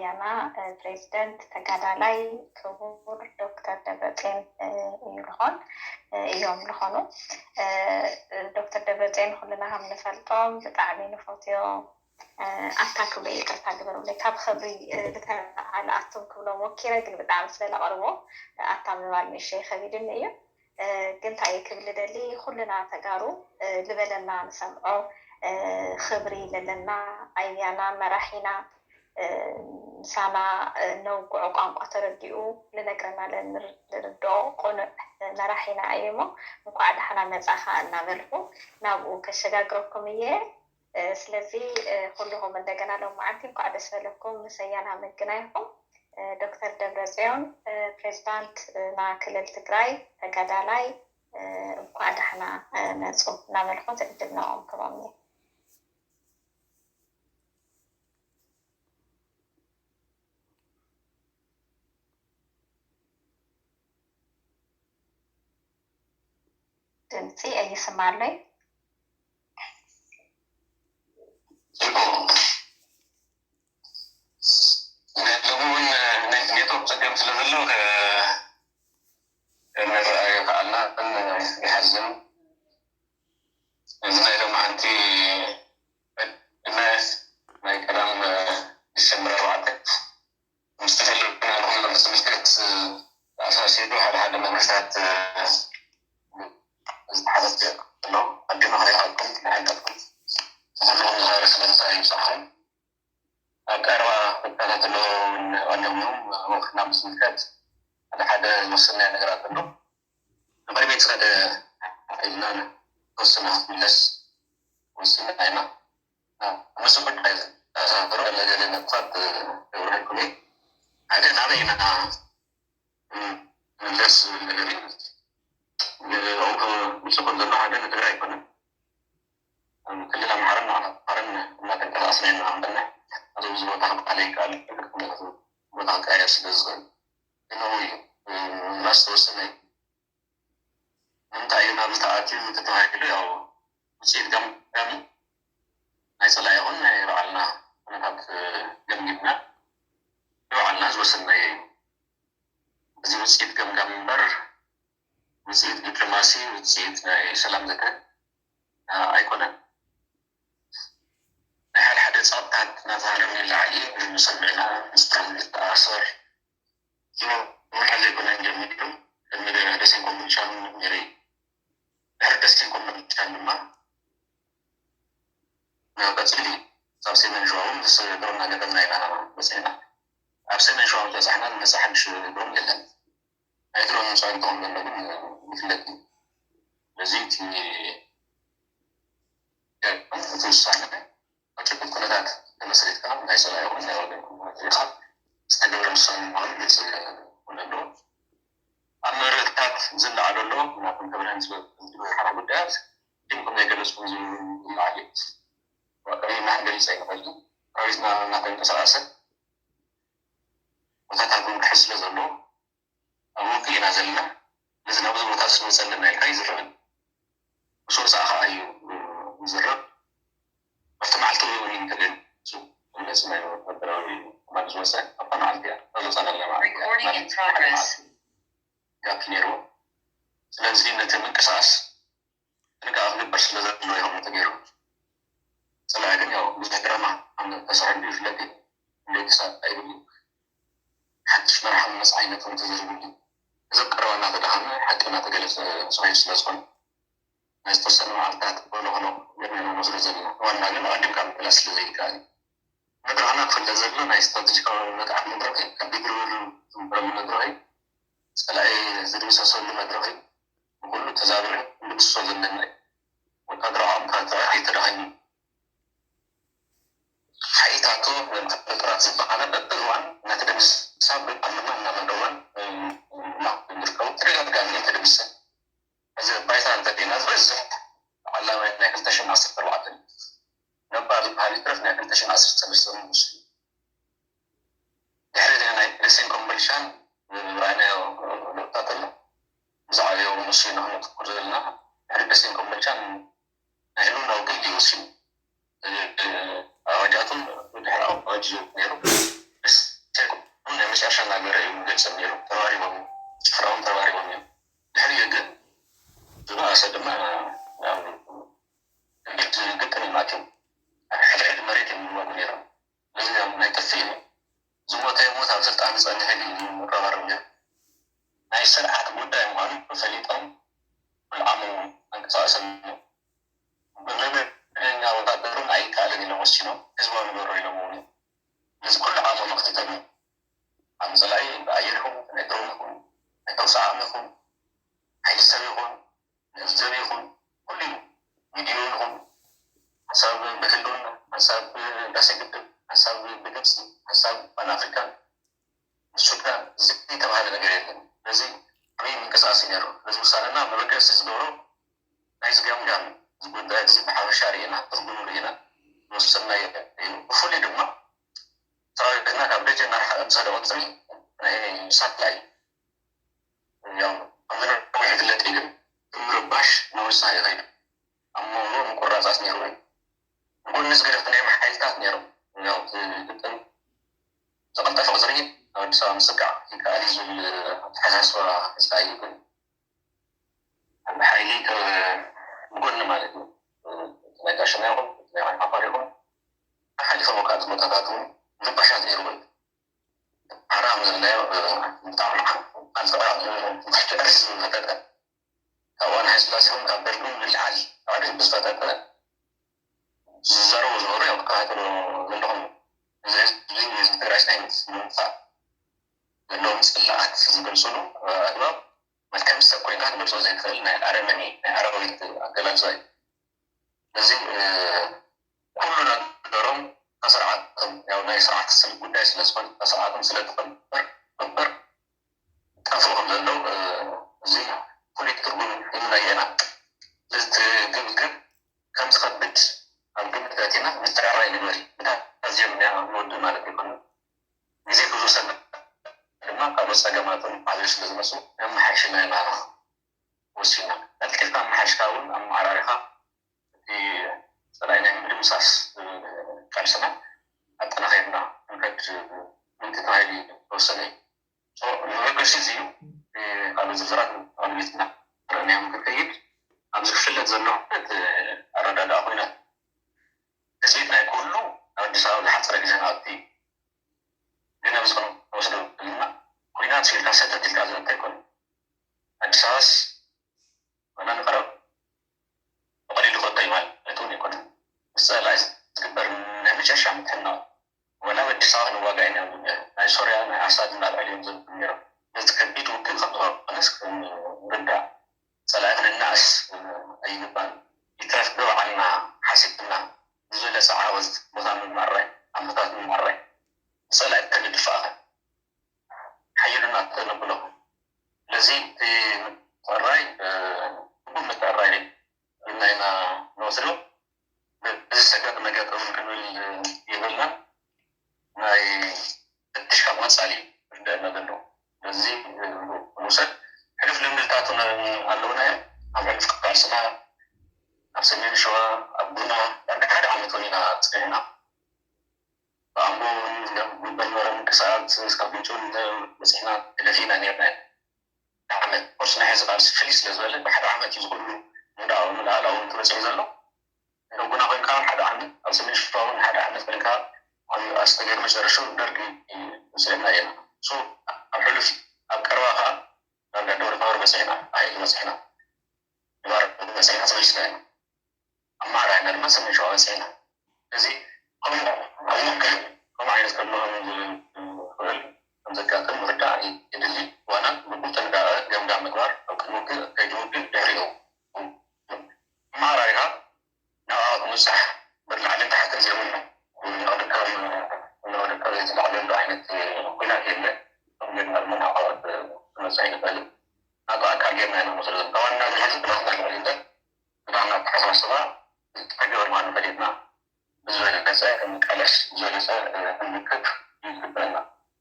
ያና ፕሬዚደንት ተጋዳላይ ክቡር ዶክተር ደብረፅዮን እዩ ልኾን እዮም ልኾኑ። ዶክተር ደብረፅዮን ኩልና ከም ንፈልጦም ብጣዕሚ ንፈትዮ ኣታ ክብሎ ይቅርታ ግበሩለይ። ካብ ክብሪ ዝተኣለ ኣቶም ክብሎ ሞኪረ ግን ብጣዕሚ ስለለቐርቦ ኣታ ምባል ንእሸይ ከቢድኒ እዩ። ግን እንታይ ክብል ደሊ ኩልና ተጋሩ ዝበለና ንሰምዖ ክብሪ ለለና ኣያና መራሒና ምሳና ነውግዖ ቋንቋ ተረዲኡ ልነግረና ለንርድኦ ቁኑዕ መራሒና እዩ እሞ እንኳዕ ዳሕና መጻኻ እናበልኩ ናብኡ ከሸጋግረኩም እየ። ስለዚ ኩልኹም እንደገና ሎም መዓልቲ እንኳዕ ደስ በለኩም ምሰያና ምግናይኹም ዶክተር ደብረፅዮን ፕሬዚዳንት ና ክልል ትግራይ ተጋዳላይ እንኳዕ ዳሕና መፁ እናበልኩ ትዕድል ናኦም ክቦም እየ። ድምፂ ኣይስማለይ። ሎሚ እውን ናይ ኔትወርክ ፀገም ስለ ዘሎ ንረኣ ይኸኣልና ይሓዝን። እዚ ናይ ሎማዓንቲ ናይ ቀዳም ዲሰምበር ኣርባዕተ ምስ ተፈለጥና ንኹሎም ስምልከት ኣሳሲሉ ሓደ ሓደ መንግስታት ዝተሓተት ኣሎ ኣዲኖ ከይሃልኩም ንዓንጠኩም ተፈለኹም ዝሃረ ስለምንታይ ይብፅሓል ኣብ ቀረባ ክከታተሎ ኣለዎም ወክና ምስምልከት ሓደ ሓደ ዝወሰናዮ ነገራት ኣሎ። ንቕድሚት ዝኸደ ኢልና ንወስና ክትምለስ ወሲና ኢና። ንሱ ጉዳይ ተሳፍሮ ገለ ገለ ነጥብታት የብረሀልኩም እየ። ሓደ ናበይ ኢና ምለስ ዝብል ነገር እዩ። ንሱ ከም ዘሎ ሓደ ንትግራይ ኣይኮነን። ክልል ኣምሓራን ዓፋርን እናተንቀሳቐስና ኢና ንቕድም። ኣብዚ ቦታ ክበሃል ኣይከኣልን። ቦታ ክቀያየር ስለ ዝኽእል። እነሆ እዩ። ምምላስ ተወሰነ እዩ። ንምንታይ እዩ ናብዚ ተኣትዩ እንተተባሂሉ ያው ውፅኢት ገምጋሚ ናይ ፀላኢ ይኹን ናይ ባዕልና ኩነታት ገምጊምና ንባዕልና ዝወሰናዮ እዩ። እዚ ውፅኢት ገምጋሚ እምበር ውፅኢት ዲፕሎማሲ ውፅኢት ናይ ሰላም ዘተ ኣይኮነን። ናይ ሓደ ሓደ ፀቕጥታት እናተሃረመ ይለዓል እዩ። ንሰምዕና ንስተኣሰር ዝመርሓ ዘይኮነን ጀሚሩ ቅድሚ ደሴን ኮምቦልቻን ነይሩ እዩ። ድሕሪ ደሴን ኮምቦልቻን ድማ ቀፂሉ እዩ። ካብ ሰሜን ሸዋ እውን ዝስግረና ገጠምና ኢና በፂሕና። ኣብ ሰሜን ሸዋ ዝበፃሕና ዝመፅእ ሓድሽ ድሮን የለን። ናይ ድሮን ምፅዓን ጥቕሚ ዘሎ ግን ይፍለጥ እዩ። ስለዚ እቲ እቲ ውሳነ ኣብ ጭቡጥ ኩነታት ተመስሪትካ ናይ ፀላኢ ይኹን ናይ ወገን ኩነታት ሪኢኻ ዝተገብረ ውሳነ ምዃኑ ግልፂ ክኾን ኣለዎ። ኣብ መረዳእታት ዝለዓል ኣሎ ናቶም ተብለን ዝበሃል ጉዳያት ግን ከም ናይ ገለፅኩም ዝለዓል እዩ። ወቀሪና ክንገልፅ ኣይንኽእልን። ሰራዊትና እናተንቀሳቐሰ ቦታታት እውን ክሕዝ ስለ ዘለዎ ኣብ ውግእ ኢና ዘለና። ነዚ ናብዚ ቦታ ዝመፀ ኣለና ኢልካ ይዝረብን ምስ ወፃእ ከዓ እዩ ዝዝረብ። ኣብቲ መዓልቲ እውን እዩ ተገሊፁ። መግለፂ ናይ ወታደራዊ ኮማንድ ዝወፀ ኣብታ መዓልቲ እያ። እታ ዝወፃና ዘለና መዓልቲ እያ። ማለት ሓደ መዓልቲ ጋፕ ነይርዎ። ስለዚ ነቲ ምንቅስቃስ ጥንቃቐ ክግበር ስለ ዘለዎ እዮም ተገይሩ። ፀላኢ ግን ያው ብዙሕ ድራማ ከም ዝተሰርሐሉ ይፍለጥ እዩ። እንደ ክሳብ ኣይብሉ ሓድሽ መርሓ መመፅዓይነት እውን ተዘሪቡሉ። እዚ ኣብ ቀረባ እናተደኸመ ሓቂ እናተገለፀ ዝኸይድ ስለ ዝኾነ ናይ ዝተወሰነ መዓልታት በሎ ኸሎ ገርና ንወስዶ ዘለና። ዋና ግን ኣቐዲምካ ምምላስ ስለ ዘይከኣል እዩ። መድረኽና ክፍለጥ ዘሎ ናይ ስትራቴጂካዊ መጥዓም መድረኽ እዩ። ኣብ ድርብርብ ዝንበረሉ መድረኽ እዩ። ፀላኢ ዝድምሰሰሉ መድረኽ እዩ። ንኹሉ ተዛብረ ንድምስሶ ዘለና እዩ። ወታደራዊ ዓቕምታት ኣይተዳኸምን። ሓይልታቱ ጥራት ዝበሃላ በብእዋን እናተደምሰሳ ብኣለማ እናመደዋን ንርከቡ ተደጋጋሚ እየን ተደምሰን። እዚ ባይታ እንተደና ዝበዝሕ ዓላማይ ናይ ክልተ ሽሕን ዓሰርተ ኣርባዕተን ነባር ዝበሃል ይትረፍ ናይ ክልተ ሽሕን ዓሰርተ ሰለስተ ንሱ ድሕሪ ናይ ደሴን ኮምቦልቻን ዝረኣናዮ ለውጥታት ኣሎ። ብዛዕባዮ ንሱ ኢና ክነተኩር ዘለና። ድሕሪ ደሴን ኮምቦልቻን ናይ ህልውና ውግእ እዩ ወሲኑ። ኣዋጃቱን ድሕሪ ኣዋጅ ነይሩ ደስ ዝሞተ ይሙት ኣብ ስልጣን ዝጸንሐ ግን እዩ መረባረብ ነይሩ። ናይ ስርዓት ጉዳይ ምዃኑ ፈሊጦም ኩሉ ዓቕሞም ኣንቀሳቒሶም እዮም። ብመደበኛ ወታደሩን ኣይከኣልን ኢሎም ወሲኖም ህዝባዊ ንገብሮ ኢሎም እውን ነዚ ኩሉ ዓቕሞም ኣኽቲቶም እዮም። ኣብ ምጽላይ ብኣየር ይኹን ናይ ድሮን ይኹን ናይ ተኩሲ ዓቕሚ ይኹን ሓይሊ ሰብ ይኹን ንዘብ ይኹን ኩሉ እዩ። ቪድዮ ይኹን ሓሳብ ብህልውና ሓሳብ ህዳሴ ግድብ ሓሳብ ብግብፂ ሓሳብ ፓን ኣፍሪካን ሱዳን ዘይተባሃለ ነገር የለን። ስለዚ ዓብዪ ምንቅስቃስ እዩ ነይሩ። ስለዚ ውሳነና መበገሲ ዝገብሮ ናይ ዝገምጋም እዚ ጉዳይ እዚ ብሓፈሻ ርኢና ትርጉሙ ርኢና ዝወሰናዮ እዩ። ብፍሉይ ድማ ሰራዊትና ካብ ደጀን ኣርሓ ዝሰደ ቁፅሪ ናይ ሳትላይ ያው ከምዚ ነዊሕ ይፍለጥ እዩ ግን ምርባሽ ንወሳኢ ይኸይዱ ኣብ መንጎ ምቁራፃት ነይሩ እዩ። ንጎኒ ዝገደፍናዮም ሓይልታት ነይሮም ያው ግጥም ዝቐልጠፈ ቁፅሪ ኣብ ኣዲስ ኣበባ ምስጋዕ ይከኣል እዩ ዝብል ኣተሓሳስባ ሒዝካ እዩ ግን ሓይሊ ብጎኒ ማለት እዩ ናይ ጋሸና ይኹን ናይ ዓፋር ይኹን ሓሊፎም ካብ ቦታታት እውን ምርባሻት ነይሩ ሓራም ዝብለዮ ብጣዕሚ ኣንፃር ዝፈጠጠ ካብ ዋና ስላሴ እውን ካብ ደርግን ንላዕሊ ኣዕሪፍ ዝፈጠጠ ዝዛረቡ ዝነበሩ ያው ተከታተሎ ዘለኹም እዚ ህዝቢ እዚ ትግራይ ሳይንስ ንምጥፋእ ዘለዎም ፅላኣት ዝገልፅሉ ኣግባብ መልክዕ ምስ ሰብ ኮይንካ ክትገልፆ ዘይትኽእል ናይ ኣረመኔ ናይ ኣራዊት ኣገላልፃ እዩ። ስለዚ ኩሉ ነገሮም ከስርዓቶም ያው ናይ ስርዓት ስል ጉዳይ ስለዝኾነ ከስርዓቶም ስለዝኾነ እምበር ጠፍኡ ከም ዘለዉ እዚ ፍሉይ ትርጉም ይምናየና። እዚ ትግብግብ ከም ዝኸብድ ኣብ ግምት ኣእቲና ምትዕርራይ ንግበር እዩ። ብታ ኣዝዮም ንወዱ ማለት ይኮኑ ግዜ ብዙ ሰብ ድማ ካልኦት ፀገማትን ዓብዩ ስለዝመፁ ኣመሓይሽና ኢና ወሲና። ቀልጢፍካ ኣመሓይሽካ እውን ኣመዓራሪኻ እቲ ፀላኢ ናይ ምድምሳስ ቃልስና ኣጠናኺርና ክንከድ ምእንቲ ተባሂሉ ዝተወሰነ እዩ። መበገሲ እዚ እዩ። ካልኦት ዝርዝራት ኣልቤትና ረእናዮም ክንከይድ ኣብዚ ክፍለጥ ዘሎ ኩነት ኣረዳድኣ ኩነት ትፅቢት ናይ ኩሉ ኣብ ኣዲስ ኣበባ ዝሓፀረ ግዜ ንኣቲ ግን ኣብዚ ክንወስዶ ዘለና ኩናት ኢልካ ሰተት ኢልካ ዝእንተ ኣይኮነ ኣዲስ ኣበባስ ዋላ ንቀረብ ብቐሊሉ ክወደይ ማለት እውን ኣይኮነን። ምስ ጸላኢ ዝግበር ናይ መጨረሻ ምትሕንናቕ ዋላ ኣብ ኣዲስ ኣበባ ክንዋጋእ ኢና ይብሉ ነይሮም። ናይ ሶርያ ናይ ኣሳድ እናልዐሉ እዮም ዘብሉ ነይሮም። ነቲ ከቢድ ውግእ ከም ዝኾነስ ክንርዳእ ጸላኢ ክንናእስ ኣይግባን። ይትረፍ ዶ በዓልና ሓሲብና ዝበለጸ ዓወት ቦታ ምምዕራይ ኣንፈታት ምምዕራይ ንጸላኢ ከነድፍእ ኣኸ ሓይሉና ተነብሎ ስለዚ እቲ ምትዕርራይ ትርጉም ምትዕርራይ ኢልና ኢና ንወስዶ። በዚ ሰጋጥ መጋጥ እውን ክንብል የብልናን። ናይ ፈትሽካ ምቕፃል እዩ ዝርዳእና ዘሎ። በዚ ንውሰድ ሕሉፍ ልምድታት ኣለውና እዮም። ኣብ ሕሉፍ ቃልስና ኣብ ሰሜን ሸዋ ኣብ ጉና ዳርጋ ሓደ ዓመት እውን ኢና ፀኒሕና። ብኣምቦ እውን ዝግበር ዝነበረ ምንቅስቃሳት እስካብ ምንጩ በፂሕና ተደፊእና ነርና ኢና። ዓመት ቁርሲ ናይ ሕዚ ቃልሲ ፍልይ ስለ ዝበለ ብሓደ ዓመት እዩ ዝኩሉ ምልኣዊ ምልኣላዊ ተበፂሑ ዘሎ። ጉና ኮይንካ ሓደ ዓመት ኣብ ሰሜን ሽፋ እውን ሓደ ዓመት ኮይንካ ኣስተገር መጨረሹ ደርጊ ስእና ኢና ሱ ኣብ ሕሉፍ ኣብ ቀረባ ከዓ ዳርጋ ደብረ ታቦር በፂሕና ኣይል በፂሕና ድባር በፂሕና ተመሊስና ኢና ኣማራይና ድማ ሰሜን ሸዋ በፂሕና እዚ ከምኡ ውግእ ከምኡ ዓይነት ከሎ ዝኽእል ከም ዘጋጥም ምርዳእ የድሊ ዋና ብቁጥንቃቐ ገምጋም ምግባር ኣብ ቅድሚ ውግእ ከይዲ ውግእ ድሕሪኡ ኣማራሪኻ ናብኣ ምብፃሕ ብላዕልን ታሕትን ዘይብሉ ንወደካ ዘይተላዕለሉ ዓይነት ኩናት የለ ከም ጌርና ድማ ናብኣ ክመፅእ ኣይንኽእልን ናቱ ኣካል ጌርና ኢና ንወስዶ ዘለና ዋና ዝሕዚ ብናትና ልዕሊ እምበር ብናትና ኣተሓሳስባ ዝተሓገበ ምዃኑ ፈሊጥና ብዝበለፀ ክንቃለስ ብዝበለፀ ክንምክት እዩ ዝግበአና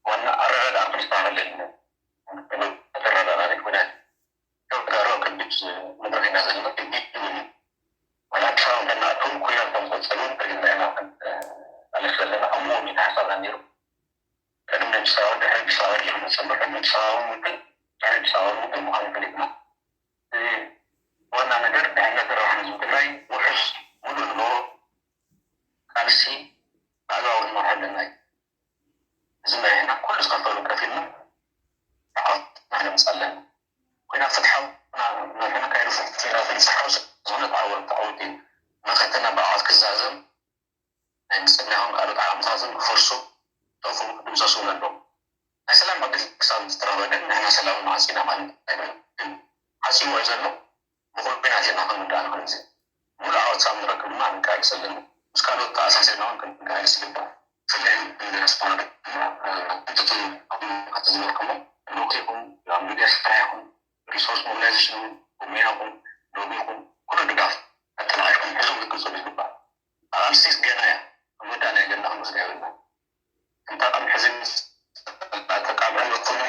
ዋና ኣረዳድኣ ክንስተኻኸል የድልና ተረዳዳሪ ኩናት ተጋሩ ኣብ ከቢድ መድረኽ ኢና ዘለና ከቢድ ይብል እዩ ዋላ ኣዲስ ኣበባ እንተናእተው ኩናት ከም ዝቐፀሉ ርግና ኢና ክንቃለስ ዘለና ከምኡ እውን እዩ ሓሳብና ነይሩ ቅድሚ ኣዲስ ኣበባ ድሕሪ ኣዲስ ኣበባ ዲኹም ንፀንሑ ቅድሚ ኣዲስ ኣበባ እውን ውግእ ድሕሪ ኣዲስ ኣበባ እውን ውግእ ምዃኑ ፈሊጥና ዋና ነገር ድሕነት ረብሓ ህዝቢ ትግራይ ውሑስ ሙሉእ ንገብሮ ቃልሲ ብኣግባቡ ክንመርሖ ኣለና እዩ ክድምሰሱ ኣለዎም። ናይ ሰላም ዕድል ክሳብ ዝተረኽበ ግን ንሕና ሰላም ዓፂና ማለት ኣይኮነን። ግን ዓፂዎ እዩ ዘሎ። ብኩናት ኢና ክንውዳእ ንኽእል። እዚ ሙሉእ ዓወት ክሳብ ንረክብ ድማ ንቃለስ ኣለና። ምስ ካልኦት ተኣሳሲርና እውን ክንቃለስ ይግባእ። ብፍላይ ንዲያስፖራ ድማ፣ እ፣ እንተትህሉ፣ ከምቲ ዝበልኩሞ፣ ልኡኽ ይኹን፣ ኣብ ሚድያ ስራሕ ይኹን፣ ሪሶርስ ሞቢላይዜሽን ይኹን፣ ብሞያኹም፣ ሎቢ ይኹን፣ ኩሉ ድጋፍ ኣጠናኺርኩም ሒዞም ክትቅፅሉ ይግባእ። ቃልሲ ገና እያ። ክንውዳእ ናይ ገና ክንወስዳ የብልና። እንታ ከም ሕዚ ተቃብዐ ይኹን፣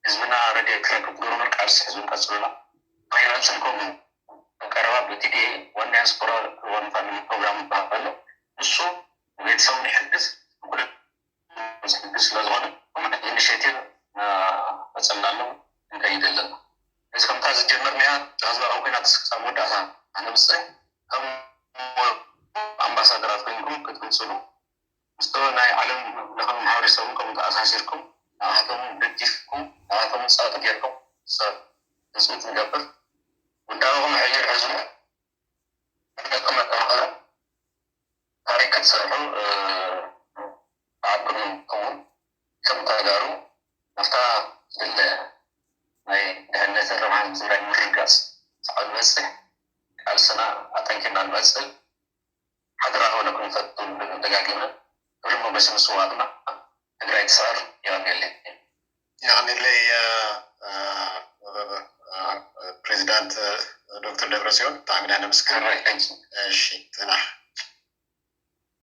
ህዝብና ረድኤት ክረክብ ትገብሩ ቃልሲ ሕዝብን ቀፅሉና። ቫይራንስን ከምኡ ቀረባ ብቲዲኤ ዋን ዳያስፖራ ዋን ፋሚሊ ፕሮግራም ይበሃል ኣሎ። ንሱ ንቤተሰቡ ይሕግዝ፣ ንኩሉ ዝሕግዝ ስለ ዝኾነ፣ ከምኡ ዓይነት ኢኒሼቲቭ እናቐጸልና ኣሎ፣ ንከይድ ኣለና። እዚ ከምታ ዝጀመርናያ ህዝባዊ ኲናት እስካብ መወዳእታ ኣነብጽሕ፣ ከም ኣምባሳደራት ኮይንኩም ክትምጽሉ፣ ምስቲ ናይ ዓለም ለኸ ማሕበረሰብ እውን ከምኡ ተኣሳሲርኩም፣ ንኣቶም ደጊፍኩም፣ ንኣቶም ጸቕጢ ጌርኩም፣ ሰብ ትጽቢት ንገብር። ውዳበኹም ሕይል ሕዝቡ፣ ደቂ መጠንኸረ ታሪክ ክትሰርሑ፣ እ፣ ኣብ ቅድሚኹም እውን ከም ተጋሩ ናብታ ዝድለ ናይ ድሕነትን ረብሓን ትግራይ ምርግጋጽ ክሳዕ ንበጽሕ ቃልስና ኣጠንኪርና ንቐጽል። ሓደራ ክብለኩም ይፈቱ፣ ደጋጊመ ክብሪ ሞገስ ንስውኣትና። ትግራይ ትስዕር። የቐንየለይ። የቐንየለይ፣ እ፣ እ፣ እ፣ ፕሬዚዳንት፣ እ፣ ዶክተር ደብረጽዮን፣ ብጣዕሚ ኢና ነመስግን። ሕራይ፣ thank you። እሺ፣ ጽናሕ።